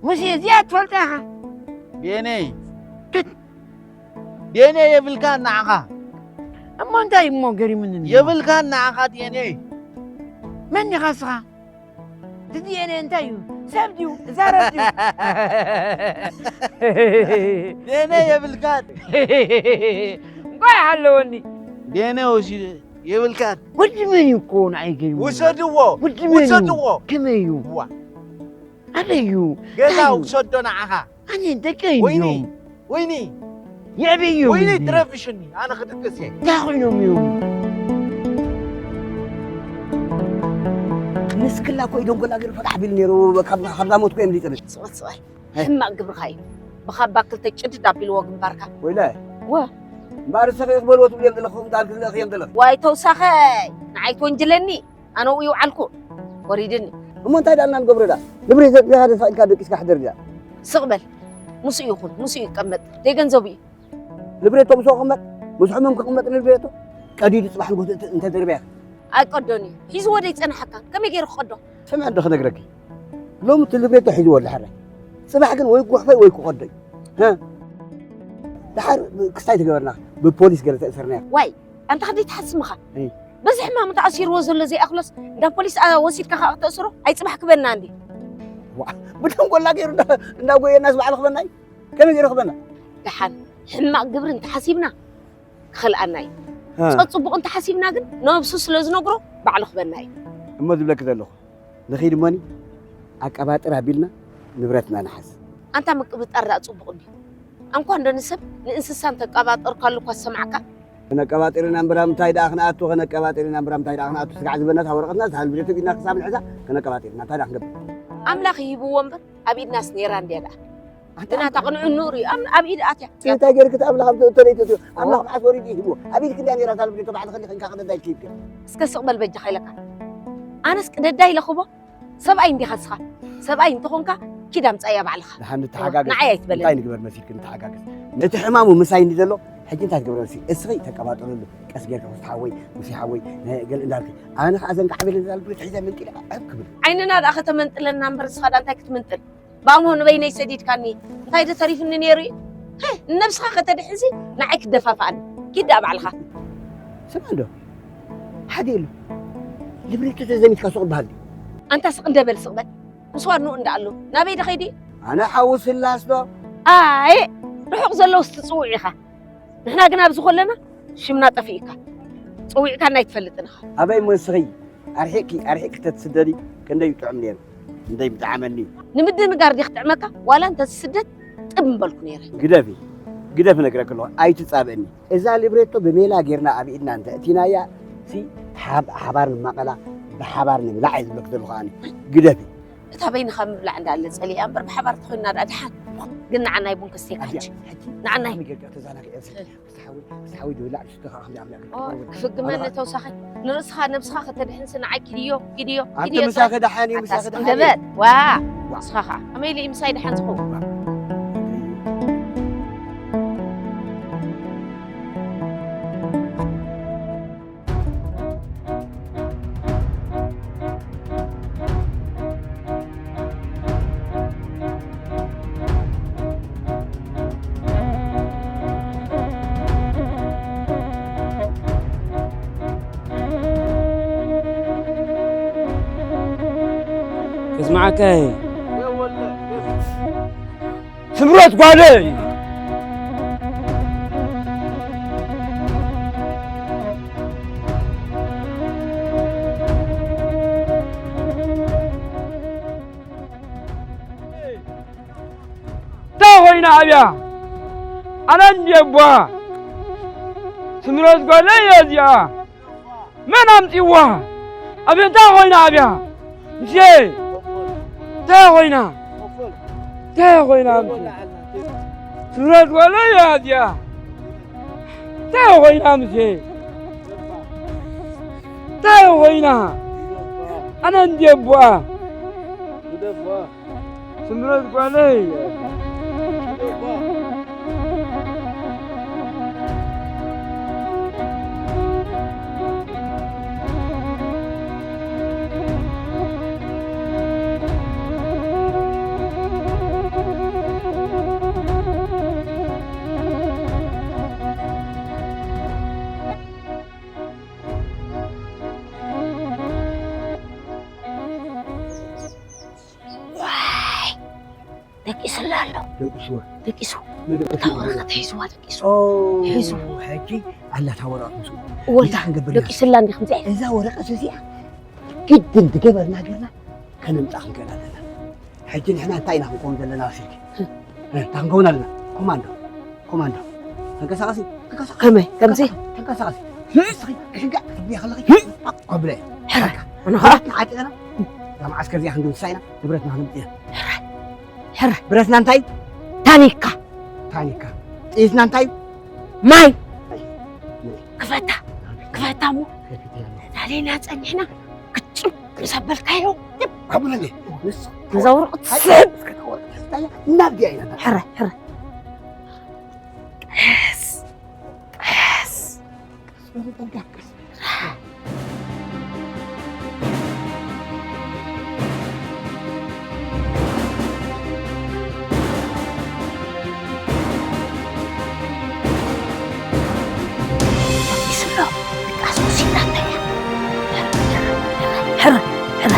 ሙሴ እዚኣ ትፈልጣ ኢኻ? ዲ ኤን ኤ። ክት- ዲ ኤን ኤ የብልካን ንዓኻ። እሞ እንታይ እሞ ገሪሙኒ እሞ? የብልካን ንዓኻ ዲ ኤን ኤ። መን ኢኻ እስኻ? እቲ ዲ ኤን ኤ እንታይ እዩ? ሰብ ድዩ? ዛረብ ድዩ? ዲ ኤን ኤ የብልካን። እንቋዕ ሃለወኒ። ዲ ኤን ኤ ወሲዱ የብልካን። ወዲ መን እዩ እኮ ንዓይ ገሪሙኒ? ውሰድዎ። ወዲ መን እዩ? ውሰድዎ። ከመይ እዩ? ዋ። ኣበይ እዩ? ገዛ እንታይ እዩ? ውሰዶ ንዓኻ። ኣነ ደቀይ ወይኒ፣ እዮም። ወይኒ። የዕብዮም ወይኒ እንጂ። ትረብሽኒ፣ ኣነ ክድቅስ እየ። እንታይ ኮይኖም እዮም? ንስክላ እኮ ኢዶም ጎላ ገይሩ ፈታሕ ቢሉ ነይሩ፣ ካብ፣ ካብዛ ሞት እኮ የምሊጥኒ። ስቕ በል፣ ስቕ በል። ሕማቕ ግብርኻ እዩ። ብኻባ ክልተ ጭድድ ኣቢልዎ ግንባርካ። ወይለ። ወ። እምበኣር ዝሰፈ ይቕበልዎ ትብልዮም ዘለኹም፣ ዳል ክልእኽዮም ዘለኹ። ዋይ ተውሳኸ፣ ንዓይ ትወንጅለኒ። ኣነ ኣብኡ ይውዓልኩ ወሪድኒ። እሞ እንታይ ደኣ ንገብሮ ደኣ? ንብረት ዘጥፊእካ ደፋእልካ ደቂስካ ሕደር ደኣ። ስቕ በል። ምስኡ ይኹን፣ ምስኡ ይቀመጥ። ደይ ገንዘቡ እዩ። ንብረቶ ምስኡ ክቕመጥ፣ ምስ ሕሙም ክቕመጥ ንብረቶ ቀዲዱ ጽባሕ ንጎት እንተ-፣ እንተደርበያ። ኣይቀዶን እዩ። ሒዝዎ ደይ ጸናሓካ። ከመይ ገይሩ ክቐዶ? ስምዕ እንዶ ክነግረኪ። ሎሚ እቲ ንብረቶ ሒዝዎ ኣሎ ሕራይ። ጽባሕ ግን ወይ ክጉሕፎ ወይ ክቐዶ እዩ። ሀ? ደሓር ክስታይ ተገበርና፣ ብፖሊስ ገለ ተእሰርና። ዋይ፣ ኣንታ ክንደይ ትሓስምኻ? እይ። በዚ ሕማም ተኣሲርዎ ዘሎ ዘይኣኽሎስ፣ እንዳ ፖሊስ ኣ-፣ ወሲድካ ኸኣ ክተእስሮ? ኣይጽባሕ ክበና እንዴ? ዋ፣ ብደም ጎላ ገይሩ እንዳ-፣ እንዳጎየናስ ባዕሉ ክበና እዩ? ከመይ ገይሩ ክበና? ደሓን፣ ሕማቕ ግብሪ እንተሓሲብና፣ ክኸልኣና እዩ። ሃ። ጸጽቡቕ እንተሓሲብና ግን፣ ነብሱ ስለ ዝነግሮ፣ ባዕሉ ክበና እዩ። እሞ ዝብለኪ ዘለኹ፣ ንኺድ እሞኒ፣ ኣቀባጥር ኣቢልና ንብረትና ንሓዝ። ኣንታ ምቅብጣር ደኣ ጽቡቕ እንድዩ። ኣንኳ እንዶ ንሰብ፣ ንእንስሳ እንተቀባጠርካሉ እኳ ዝሰምዓካ። ከነቀባጥር ኢና እምበር፣ ኣብ ምንታይ ደኣ ክንኣቱ፣ ከነቀባጥር ኢና እምበር፣ ኣብ ምንታይ ደኣ ክንኣቱ፣ ስጋዕ ዝበናታ ወረቐትና፣ ዝሃልብደቱ ኢድና ክሳብ ንሕዛ፣ ከነቀባጥር ኢና፣ እንታይ ደኣ ክንገብር? ኣምላኽ ይህብዎ እምበር፣ ኣብ ኢድናስ ነይራ እንድያ ደኣ። ኣንታ ግና ኣንታ ቅንዑ ንርኢ፣ ኣብ፣ ኣብ ኢድ ኣትያ። እንታይ ገይርክ እቲ ኣምላኽ ኣብ ተለይቶ ትዮ? ኣምላኽ ኦ። መዓስ ወሪዱ ይህብዎ? ኣብ ኢድክ እንድያ ነይራ፣ እታ ልብደቶ ባዕልኽ ዲኺ ኢልካ ቅደዳ ኢልክ ሂብክ? እስከ ስቕ በል በጃኻ ኢለካ። ኣነስ ቅደዳ ኢለኽዎ? ሰብኣይ እንዲኻ እስኻ? ሰብኣይ እንተኾንካ፣ ኪድ ኣምጻእያ ባዕልኻ። ደሓን ንተሓጋገዝ። ንዓይ ኣይትበለኒ። እንታይ ንግበር መሲልክ ንተሓጋገዝ? እቲ ሕማሙ ምሳይ እንዲ ዘሎ፣ ሕጂ እንታይ ትገብረ መሲል? እስኺ ተቀባጠረሉ። ቀስ ጌርካ፣ "ውስቲ ሓወይ፣ ሙሴ ሓወይ፣ ነ-፣ ገለ" እንዳልክ። ኣነ ኸኣ ዘንጋዕ በለ እዛ ልብደት ሒዘ ምንጢለ፣ ዕብ ክብል። ዓይንና ደኣ ከተመንጥለና እምበር፣ እስኻ ደኣ እንታይ ክትምንጥል? ባሞ ንበይነይ ሰዲድካኒ፣ እንታይ ዶ ተሪፍኒ ነይሩ እዩ? ህ፣ ንነብስኻ ከተድሕንሲ ንዓይ ክትደፋፍኣኒ። ኪድ ደኣ ባዕልኻ። ስማዕ እንዶ፣ ሓደ የሎ። ንብረቱ ተዘሚትካ ስቕ በሃል ድዩ? ኣንታ ስቕ እንደ በል፣ ስቕ በል። ምስ ዋንኡ እንዳ ኣሎ። ናበይ ዶ ኸይዱ እዩ? ኣነ ሓው ስላስ ዶ? ኣየ፣ ርሑቕ ዘለውስ ትጽውዕ ኢኻ። ንሕና ግን ኣብዚ ኮለና ሽምና ጠፊእካ። ጸዊዕካና ኣይትፈልጥን ኢኻ። ኣበይ እሞ ንስኺ ኣርሒቕኪ፣ ኣርሒቕኪ ተትስደዲ ክንደይ ጥዑም ነይሩ። ክንደይ ምጠዓመኒ። ንምድንጋር ድዩ ክጥዕመካ? ዋላ እንተ ስደት ጥብ ምበልኩ ነይረ። ግደፊ፣ ግደፊ ነግረኪ ኣለኹ፣ ኣይትጻብእኒ። እዛ ሊብሬቶ ብሜላ ጌርና ኣብ ኢድና እንተ እቲናያ፣ ሲ ሓብ-፣ ሓባር ንማቐላ፣ ብሓባር ንብላዕ እየ ዝብለኪ ዘለኹ ኣነ። ግደፊ። እታ በይንኻ ምብላዕ እንዳለ ጸሊኣ እምበር ብሓባር ተኾይንና ደኣ ደሓን። ግን ንዓናይ ቡን ከስተየካ ኣድያ፣ ሕጂ። ሕጂ ንዓናይ። ከመይ ጌርካ ተዛናግዒ? እ። ምስ ሓወይ፣ ምስ ሓወይ ዝብላዕ ዝስተ ከዓ ከምዚ ኣምላኽ ኦ፣ ክትገብር። ክፍግመኒ ኣነ ተወሳኺ። ንርእስኻ ነብስኻ ከተድሕንሲ ንዓይ ኪድዮ፣ ኪድዮ፣ ኣንተ ኪድዮ ምሳኺ ጥራሕ። ደሓን እዩ፣ ምሳኺ ኣታስ ደሓን እንደ እዩ። በል። ዋ፣ ዋ። ንስኻ ኸዓ። ከመይ ኢሉ እዩ ምሳይ ደሓን ዝኸውን? ዋ። ክስማዓካ እየ። ስምረት ጓለይ! ኣብያ ኣነ እንድየ ኣቦኣ። ስምረት ጓለይ እያ እዚኣ። መን ኣምጺዋ? ኣብ እንታይ ኮይና ኣብያ? ምሴ እንታይ ኮይና? እንታይ ኮይና ምሴ? ስምረት ጓለይ እያ እዚኣ። እንታይ ኮይና ምሴ? እንታይ ኮይና? ኣነ እንድየ ኣቦኣ። ስምረት ጓለይ። ዋይ! ደቂሱላ ኣሎ። ደቂስዋ። ደቂሱ። ንደቂሱ። እታ ወረቐት ሒዝዋ ደቂሱ። ኦ፣ ሒዙ። ሕጂ ኣላ እታ ወረቐት ምስኡ። ወላ እንታይ ክንገብር ኢና? ደቂሱላ እንዲ ከምዚኣ። እዛ ወረቐት እዚኣ ግድን ዝገበርና ጌርና ከነምጻ ክንክእል ኣለና። ሕጂ ንሕና እንታይ ኢና ክንከውን ዘለና መሲልኪ? እ፣ እንታይ ክንከውን ኣለና? ኮማንዶ። ኮማንዶ። ተንቀሳቐሲ፣ ተንቀሳቐሲ። ከመይ? ከምዚ? ተንቀሳቐሲ። ንስኺ ክሽጋዕ ክትብያ ከለኺ፣ እ? ቋቕ ከብለ። ሕረ። ኣነ ኸዓ? ንዓጢቕና፣ እዛ መዓስከር እዚኣ ክንድምስሳ ኢና፣ ንብረትና ክንምጽእ ኢና። ሕረ። ሕረ። ብረትና እንታይ? ታኒካ። ታኒካ። ጥይትና እንታይ? ማይ። ማይ። ክፈታ። ክፈታ እሞ። ከፊትና። ናሊና ጸኒሕና፣ ክጭም ምስ ኣበልካዮ፣ ከምኡ ነገር። ንስ-፣ ነዛ ወረቐት ሃይ፣ ስብ። እስከ እታ ወረቐት ሒዝናያ፣ እናብድያ ኢና። ሕረ፣ ሕረ። ቀስ፣ ቀስ። ቀስ በል፣ በል፣ ቀስ። ይስሎ፣ ድቃስ ወሲዳታ እያ። ሕረ፣ ሕረ፣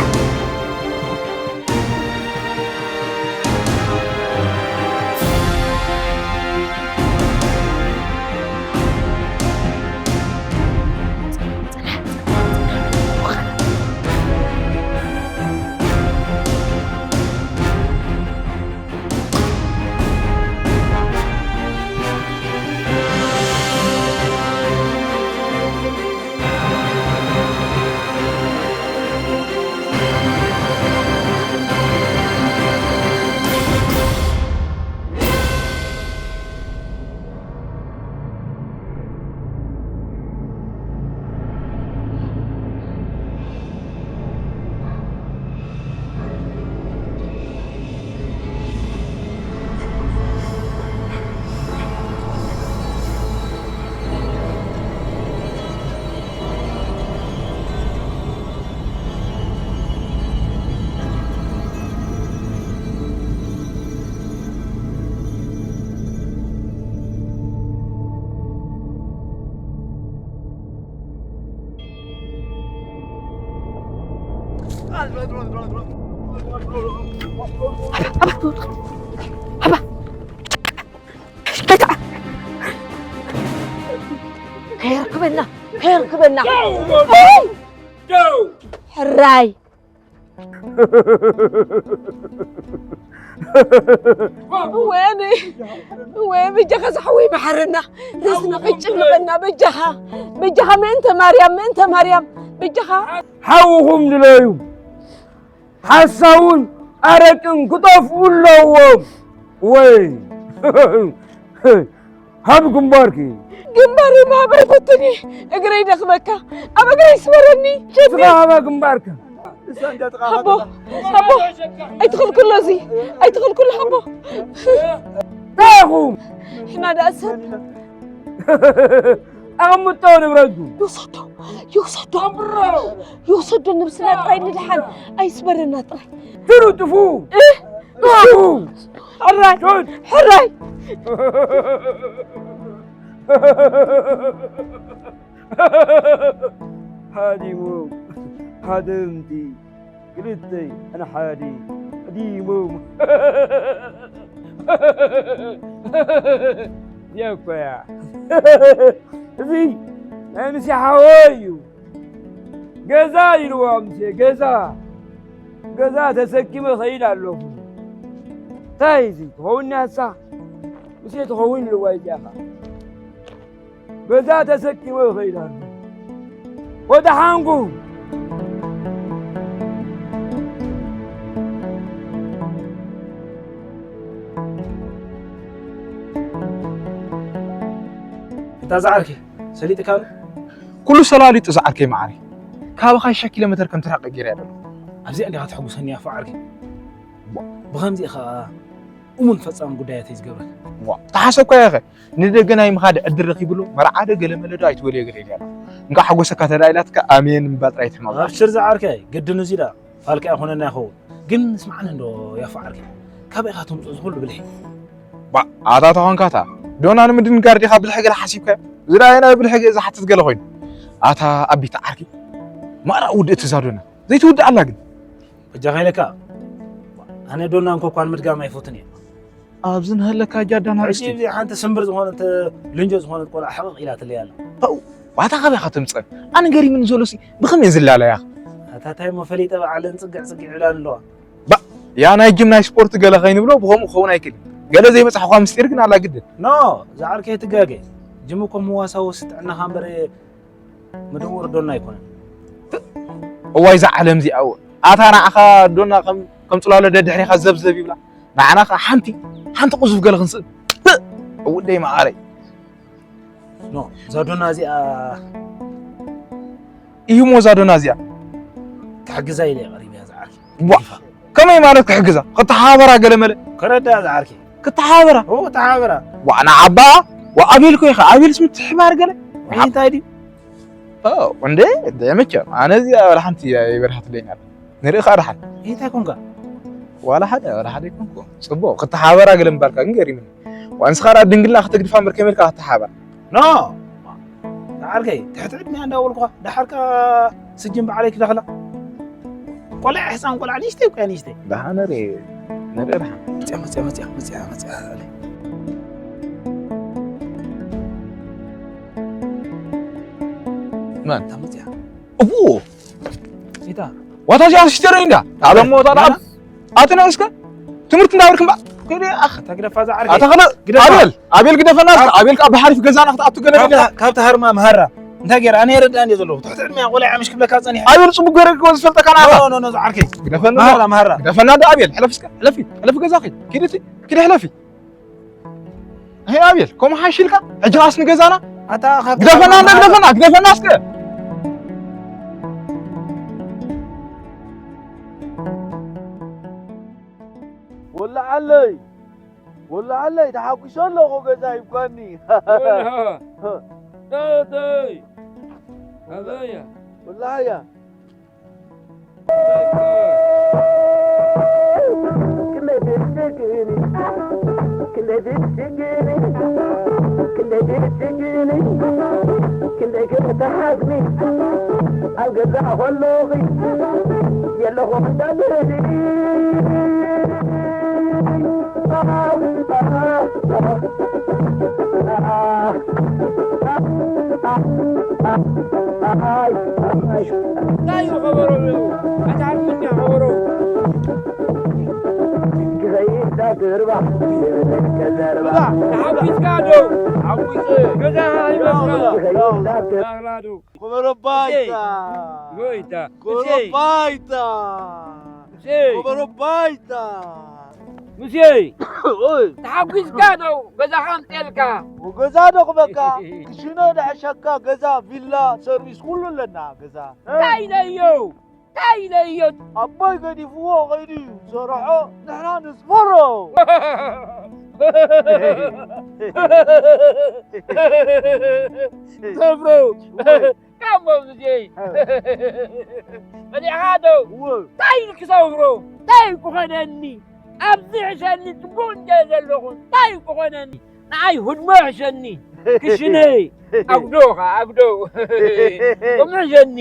ሕረ። ከየርክበና፣ ከየርክበና። ደው! ደው! ሕራይ። ወይኔ፣ ወይ በጃኻ ዝሓወይ መሓረና። ርእስና ከይጨነቐና በጃኻ፣ በጃኻ ምእንተ ማርያም፣ ምእንተ ማርያም በጃኻ። ሓውኹም ድለዩ። ሓሳውን ኣረቅን ክጠፍኡ ኣለዎም። ወይ ሃብ ግንባርኪ። ግንባረይ ምሃብ ኣይፈቱን እየ። እግረይ ደኽመካ። ኣብ እግረይ ስበረኒ። ንስኻ ሃባ ግንባርካ። ሓቦ፣ ሓቦ፣ ኣይትኽልክሎ እዚ። ኣይትኽልክሎ ሓቦ። እንታይ ኢኹም? ሕና ደኣ ሰብ። ኣቐምጦ ንብረቱ። ይውሰዶ፣ ይውሰዶ። ይውሰዶ፣ ነብስና ጥራይ ንድሓን። ኣይስበረና ጥራይ። ሽሩ ጥፉ። እ? ጥፉ። ሕራይ፣ ሹት። ሕራይ። ሃዲሞም፣ ሃደምቲ፣ ክልተ ኣንሓዲ፣ ሃዲሞም። እዚኣ እኮ እያ። እዚ ናይ ምሴ ሓወይ እዩ። ገዛ ኢልዋ ምሴ፣ ገዛ። ገዛ ተሰኪመ ኸይድ ኣለኹ። እንታይ እዚ ትኸውን ያሳ? ሙሴ ትኸውን ልዋይ እዚኣኻ። በዛ ተሰኪመ ይኸይድ ኣሎ። ወደሓንኩም። እታ ዝዓርከይ ሰሊጥካ ኣሎ? ኩሉ ሰላሊጡ ዝዓርከይ መዓረይ። ካባኻ ሽሕ ኪሎ ሜተር ከም ትራቐ ገይረ እያ ዘለኹ። ኣብዚኣ እንዲኻ ተሐጉሰኒ ኣፎ ዓርከይ። ብኸምዚ ኢኻ እሙን ፈጻሚ ጉዳያተይ ዝገብረካ። ዋ፣ ተሓሰብካዮ ኢኸ? ንደገ ናይ ምኻድ ዕድል ረኺብሉ፣ መርዓ ዶ ገለ መለ ዶ ኣይትበልዮ ገለ ኢልያ ኣለኹ። እንኳዕ ሓጎሰካ ተላኢላትካ፣ ኣሜን እምባ ጥራይ ትሕመቕ። ኣብሽር ዝዓርከይ፣ ግድን እዚ ደኣ ፋልካ ኣይኮነና ይኸውን። ግን ስምዓኒ እንዶ ያፎ ዓርከይ፣ ካበይ ኢኻ ተምጽኦ ዝኹሉ ብልሒ? ባ፣ ኣታ ተኾንካ እታ ዶና ንምድንጋር ዲኻ ብልሒ ገለ ሓሲብካዮ? እዚ ደኣ ኣየናይ ብልሒ ዝሓትት ገለ ኮይኑ? ኣታ ኣቢት ዓርኪ፣ ማራ ውድእቲ እዛ ዶና ዘይትውድእ ኣላ ግን። በጃኻ ኢለካ፣ ኣነ ዶና እንኮኳን ምድጋም ኣይፈቱን እየ። ኣብዚ ንሃለካ ጃዳን ሕጂ ኣርእስቲ። እዚ ሓንቲ ስምብር ዝኾነት ልንጆ ዝኾነት ቆልዓ ሕቕቕ ኢላትለይ ኣላ። ፓው፣ ዋታ ካበይ ኢኻ ተምጽአን? ኣነ ገሪምኒ ዘሎሲ ብኸመይ ዝላለያ? ኣታ ታይ እሞ ፈሊጠ በዓለን ጽግዕ ጽግዕ ኢላን ኣለዋ። ባ፣ ያ ናይ ጅም ናይ ስፖርት ገለ ከይንብሎ ብኸምኡ ክኸውን ኣይክእልን። ገለ ዘይበጻሕኳ ምስጢር ግን ኣላ ግድን። ኖ፣ ዝዓርከይ ትጋገ። ጅም እኮ መዋሳወሲ ጥዕናኻ እምበር ምድውር ዶና ኣይኮነን። እዋይ እዛ ዓለም እዚኣ እወ። ኣታ ንዓኻ ዶና ከም ከም ጽላሎ ደድሕሪኻ ዘብዘብ ይብላ። ንዓና ኸኣ ሓንቲ ሓንቲ ቁዙፍ ገለ ክንስእን። እውደይ መዓረይ። ኖ፣ እዛ ዶና እዚኣ እዩ እሞ እዛ ዶና እዚኣ። ክሕግዛ ኢለ እየ ቀሪበያ ዝዓርከይ። ዋ፣ ከመይ ማለት ክሕግዛ? ክተሓባበራ ገለ መለ? ከረዳ ዝዓርከይ። ክተሓባበራ? ኦ፣ ተሓባበራ። ዋ፣ ንዓባ? ዋ፣ ኣቤል ኮ ኢኻ። ኣቤልስ ምትሕባር ገለ? እንታይ ድዩ? ኦ፣ እንዴ፣ እንዴ፣ መቸም ኣነ እዚኣ ዋላ ሓንቲ ኣይበርሃትለይን ኣላ። ንርኢ ከኣ ደሓን። እንታይ ኮንካ? ዋላ ሓደ፣ ዋላ ሓደ ኣይኮንኩ። ጽቡቕ፣ ክተሓባበራ ገለ ምባልካ ግን ገሪምኒ። ዋ፣ ንስኻ ደኣ ድንግልና ከተግድፋ እምበር ከመይ ኢልካ ክትተሓባበር? ኖ! ዓርከይ፣ ትሕቲ ዕድሚኣ እንዳበልኩኻ፣ ደሓር ከኣ ስጅን ባዕለይ ክደኽላ። ቆልዓ፣ ሕጻን ቆልዓ፣ ንእሽተይ እኮ እያ፣ ንእሽተይ። ደሓን ንርኢ፣ ንርኢ ደሓን። መጽያ፣ መጽያ፣ መጽያ፣ መጽያ፣ መጽያ፣ ኣለ። መን? እታ መጽያ። እቡ! ኢታ። ዋታ እዚኣ ሲስተር እንዳ። ኣለ ሞ፣ ዋታ ደኣ። ኣነ? ኣቲ ነብስከ ትምህርቲ እንዳበርክ እምባ። ከይደ ኣኽ። ኣታ ግደፋ ዝዓርከይ። ኣታ ኸለ ግደፋ። ኣቤል፣ ኣቤል ግደፈና እስከ። ኣቤል ካብ ሓሪፍ ገዛና ክትኣቱ ገለ ካብ ገለ። ተ-፣ ካብ ተሃርማ መሃራ። እንታይ ገይራ? ኣነ የረድኣ እንደ ዘለኹ። ትሕቲ ዕድሚያ ቆልዓ ምሽ ክብለካ ጸኒሐ። ኣቤል ጽቡቅ ገይረ እኮ ዝፈልጠካ ናታ። ኖ፣ ኖ፣ ኖ፣ ዝዓርከይ። ግደፈና። መሃራ፣ መሃራ። ግደፈና እንደ ኣቤል። ሕለፍ እስከ። ሕለፊ። ሕለፊ ገዛኺ። ኪዲ እቲ። ኪዲ ሕለፊ። ሄይ ኣቤል፣ ከምኡ ሓይሽ ኢልካ? ሕጂ ኻስ ንገዛና? ኣታ ካብ ግደፈና እንደ ግደፈና። ግደፈና እስከ። ወላዓለይ። ወላዓለይ፣ ተሓጒሰ ኣለኹ ገዛ ይብኳኒ። ወላ፣ ናተይ፣ ናተያ። ወላዓያ። ክንደይ ብትግኒ፣ ክንደይ ብትግኒ፣ ክንደይ ብትግኒ፣ ክንደይ ከተሓዝኒ፣ ኣብ ገዛ ከለኺ የለኹ እንዳትህዚ። እንታይ እዩ ከበሮ? ኣታ ኣብ ምንድያ ከበሮ? ክኸይድ ዳተርባ፣ ከዘርባ። ተሓጒስካ ዶ? ተሓጒሰ። ገዛ ይመስላ። ክኸይድ ዳተርባ። ዳህላ ዶ? ከበሮ ባይታ። ጎይታ። ከበሮ ባይታ። ሙሴ! ከበሮ ባይታ! ሙሴ! ኦይ! ተሓጒስካ ዶ ገዛኻ ኣምፅኤልካ? ገዛ ዶ ክበካ? ክሽነ ድሕሸካ ገዛ፣ ቪላ፣ ሰርቪስ ኩሉ ኣለና ገዛ። እንታይ ኢለዮ? እንታይ ኢለዮ? ኣቦይ ገዲፍዎ ከይዱ እዩ ዝሰርሖ፣ ንሕና ንስፈሮ። ሰፍሮ! ካሞ ሙሴ! መዲዕኻ ዶ? እወ። እንታይ ክሰፍሮ? እንታይ ክኾነኒ? ኣብዚ ሕሸኒ ጽቡቕ እንድየ ዘለኹ እንታይ ክኾነኒ? ንዓይ ህድሞ ሕሸኒ። ክሽነ ኣጉዶ ኸዓ ኣጉዶ። ከምኡ ሕሸኒ።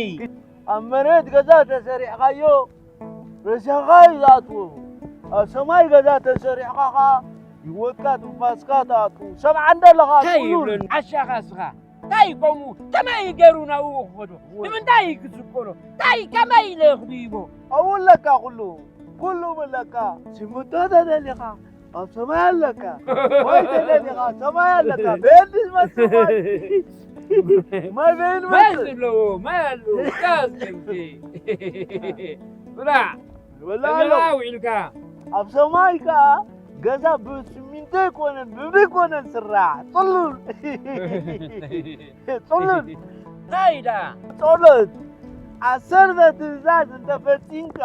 ኣብ መሬት ገዛ ተሰሪሕኻዮ ሬሳኻ እዩ ዝኣትዎ። ኣብ ሰማይ ገዛ ተሰሪሕኻ ኸዓ ህይወትካ ትንፋስካ ትኣትዉ። ሰምዓ እንዶ ኣለኻ እንታይ ኩሉ። ይብለኒ? ዓሻኻ እስኻ? እንታይ ከምኡ? ከመይ ገይሩ ናብኡ ክኸዶ? ወይ። ንምንታይ ክስቆሎ? እንታይ ከመይ ኢለ ክድይቦ? ኣብኡ ኣለካ ኩሉ። ኩሉ ኣለካ። ሽምቶ ተደሊኻ፣ ኣብ ሰማይ ኣለካ። ወይ ተደሊኻ ሰማይ ኣለካ። በየን ዝመጽእ ማይ? ማይ በየን ማይ ዝመጽእ? ኣለዎ፣ ማይ ኣለዎ። ካስ ከምዚ። ብላዕ። ወላ ኣሎ። ውዒልካ። ኣብ ሰማይ ከኣ ገዛ ብስሚንቶ ኣይኮነን፣ ብእምኒ ኣይኮነን ዝስራሕ። ጽሉል። ጽሉል። እንታይ ኢላ? ጸሎት። ዓሰርተ ትእዛዝ እንተፈጺምካ፣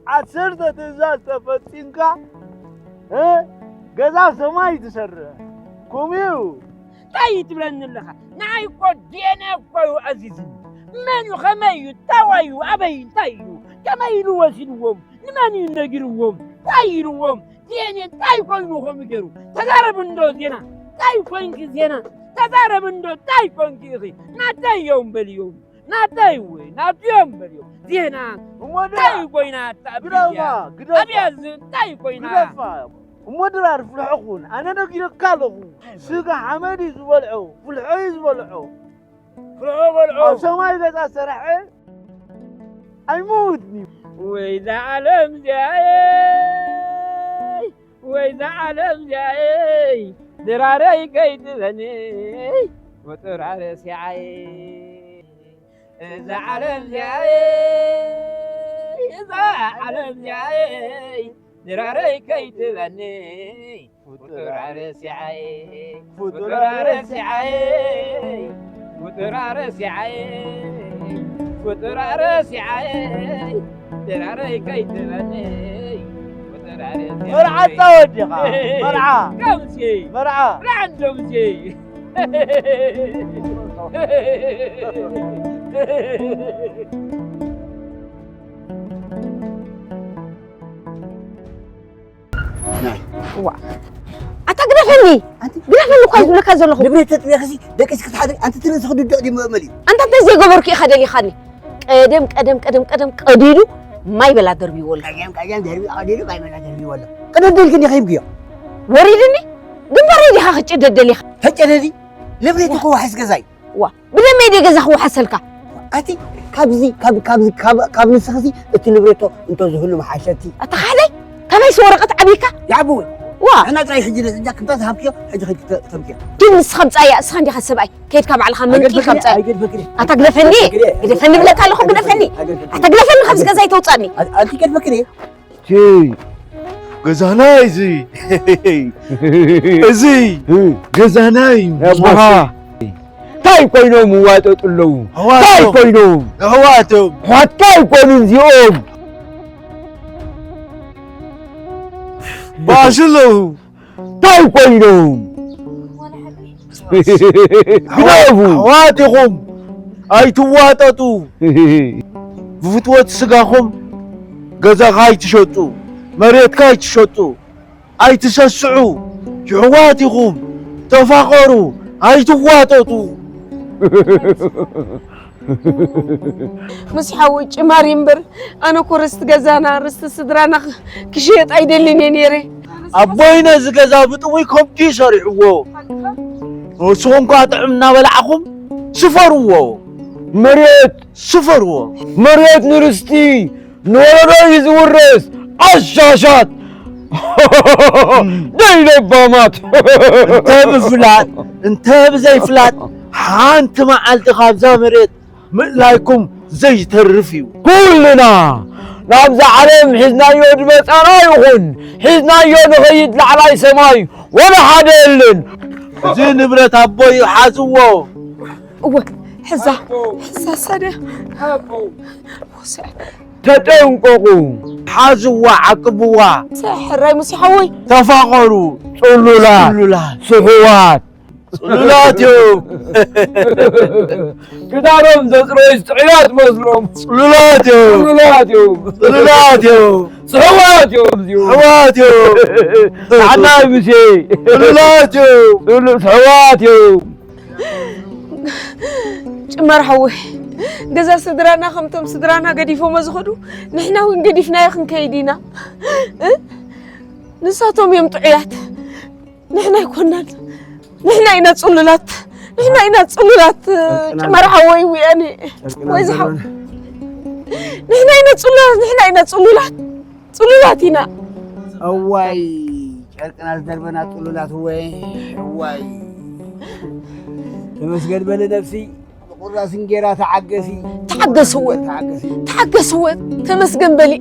ዓሰርተ ትእዛዝ ተፈጺምካ፣ እ፣ ገዛ ሰማይ ትሰርሕ። ከምኡ እዩ። እንታይ ትብለኒ ኣለኻ? ንዓይ እኮ ዲኤንኤ እኮ እዩ ኣዚዝኒ። መን እዩ? ከመይ እዩ? ታዋይ እዩ? ኣበይ? እንታይ እዩ? ከመይ ኢሉ ወሲድዎም? ንመን እዩ ነጊርዎም? እንታይ ኢልዎም? ዲኤንኤ እንታይ ኮይኑ ከምኡ ገይሩ? ተዛረብ እንዶ ዜና። እንታይ ኮይንኪ ዜና? ተዛረብ እንዶ እንታይ ኮይንኪ ኢኺ? ናተይ እዮም በልዮም። ናተይ ወይ ናትዮም በልዮም። ዜና እሞ ድራ እንታይ ኮይና እታ ግደፋ፣ ኣቢያ? ግደፋ። ኣቢያ ዝ-፣ እንታይ ኮይና? ግደፋ። እሞ ድራር ፍልሖ ኩን። ኣነ ነጊረካ ኣለኹ። ስጋ ሓመድ እዩ ዝበልዖ፣ ፍልሖ እዩ ዝበልዖ። ፍልሖ በልዖ። ኣብ ሰማይ ገዛ ሰራሐ ኣይመውትኒ። ወይ እዛ ዓለም እዚኣየይ፣ ወይ እዛ ዓለም እዚኣየይ፣ ድራረይ ከይትበኒ፣ ወጥራ ረሲዓይ። እዛ ዓለም እዚኣየይ፣ እዛ ዓለም እዚኣየይ፣ ድራረይ ከይትበኒ፣ ፍጡር ኣረሲዓይ፣ ፍጡር ኣረሲዓይ፣ ፍጡር ኣረሲዓይ፣ ፍጡር ኣረሲዓይ፣ ድራረይ ከይትበኒ፣ ፍጡር ኣረሲዓይ። መርዓ ጻወት ዲኻ? መርዓ። ከምዚ። መርዓ። ራዕዶ ምዚ። ናይ። ዋ። ኣታ ግደፈኒ። ኣንቲ ግደፈኒ እኳ ዝብለካ ዘለኹ። ንብረት ተጥብያ ከሲ ደቂስ ክትሓድሪ ኣንቲ ትርእሲ ክድድዕ ድዩ መእመል እዩ? ኣንታ እንታይ ዘይገበርኩ ኢኻ ደሊኻኒ? ቀደም፣ ቀደም፣ ቀደም፣ ቀደም ቀዲዱ ማይ በላ ደርቢዎ ኣሎ። ቀደም፣ ቀደም ደርቢ ቀዲዱ ማይ በላ ደርቢዎ ኣሎ። ቅደድ ኢልክኒ ኸይብክዮ። ወሪድኒ? ግንባረይ ዲኻ ክጭደድ ደሊኻ? ተጨደዲ? ንብረት እኮ ዋሕስ ገዛይ። ዋ፣ ብደመይ ድየ ገዛ ክወሓሰልካ? ኣቲ ካብዚ፣ ካብ፣ ካብዚ፣ ካብ፣ ካብ ንስኽሲ እቲ ንብረቶ እንተዝህሉ መሓሸቲ። ኣታ ኻሕዳይ፣ ካበይሲ ወረቐት ዓቢካ? ይዓቢ እውን። ዋ። ንሕና ጥራይ ሕጂ ነዚ እንጃ ክንታ ዝሃብክዮ፣ ሕጂ ኸይድ ክተ-፣ ክተምክዮ። ግን ንስኻ ምጻያ፣ እስኻ እንዲኻ ሰብኣይ። ከይድካ ባዕልኻ መንቂ ኣይገድፈክን፣ ከምጻ። ኣይገድፈክን። ኣታ ግደፈኒ፣ ኣይገድፈክን። ግደፈኒ ብለካ ኣለኹ፣ ግደፈኒ። ኣይገድፈክን። ኣታ ግደፈኒ፣ ካብዚ ገዛ ኣይተውጻኒ። ኣ-፣ ኣንቲ ገድፈክን እየ። ቲ ገዛና እዚ። እዚ እ። ገዛና እዩ። ኣቦ። ኣሃ። እንታይ ኮይኖም ይዋጠጡ ኣለዉ? ኣሕዋቶም። እንታይ ኮይኖም? ኣሕዋቶም። ኣሕዋትካ ኣይኮኑን እዚኦም። ባሽ ኣለዉ። እንታይ ኮይኖም? ግደፉ። ኣሕዋት ኢኹም፣ ኣይትዋጠጡ። ብፍትወት ስጋኹም ገዛኻ ኣይትሸጡ፣ መሬትካ ኣይትሸጡ፣ ኣይትሰስዑ። ኣሕዋት ኢኹም፣ ተፋቐሩ፣ ኣይትዋጠጡ። ሙሴ ሓወይ፣ ጭማሪ እምበር፣ ኣነ እኮ ርስቲ ገዛና፣ ርስቲ ስድራና ክ-፣ ክሽየጥ ኣይደልን እየ ነይረ። ኣቦይ ነዚ ገዛ ብጥውይ ከብዱ እዩ ሰሪሕዎ። ንስኹም ከኣ ጥዑም እናበላዕኹም ስፈርዎ። መሬት ስፈርዎ። መሬት ንርስቲ ንወለዶ እዩ ዝውረስ። ዓሻሻት። ደይ ለባማት። እንተ ብፍላጥ፣ እንተ ብዘይፍላጥ፣ ሓንቲ መዓልቲ ካብዛ መሬት ምእላይኩም ዘይተርፍ እዩ። ኩልና ናብዛ ዓለም ሒዝናዮ ዝመጻና ይኹን፣ ሒዝናዮ ንኸይድ ላዕላይ ሰማይ ወላ ሓደ የለን። እዚ ንብረት ኣቦይ ሓዝዎ። እወ፣ ሕዛ፣ ኣቦ። ሕዛ ሰደ። ኣቦ። ተጠንቀቑ። ሓዝዋ፣ ዓቅብዋ። ሕራይ ሙሴ ሓወይ። ተፋቐሩ። ጽሉላት። ጽሉላት። ስሑዋት። ጽሉላት እዮም። ክዳኖም ዘጽረዩስ ጥዑያት መስሎም። ጽሉላት እዮም። ጽሉላት እዮም። ጽሉላት እዮም። ስሑዋት እዮም እዚኦም። ስሑዋት እዮም። ንዓና ሙሴ። ጽሉላት እዮም። ጽሉ-፣ ስሑዋት እዮም። ጭመር ሓወይ፣ ገዛ ስድራና ከምቶም ስድራና ገዲፎሞ ዝኸዱ፣ ንሕና እውን ገዲፍናዮ ክንከይድ ኢና። እ? ንሳቶም እዮም ጥዑያት። ንሕና ኣይኮናን። ንሕና ኢና ጽሉላት። ንሕና ኢና ጽሉላት። ጨርቅና ጭመር ሓወይ፣ ውያኔ። ጨርቅና ወይ ዝሓው-፣ ንሕና ኢና ጽሉላት። ንሕና ኢና ጽሉላት። ጽሉላት ኢና። እዋይ፣ ጨርቅና ዝደርበና ጥሉላት ወይ ዋይ። ተመስገን በሊ ነፍሲ፣ ብቁራስ እንጌራ ተዓገሲ። ተዓገስወት ተዓገሲ። ተዓገስወት ተመስገን በሊ።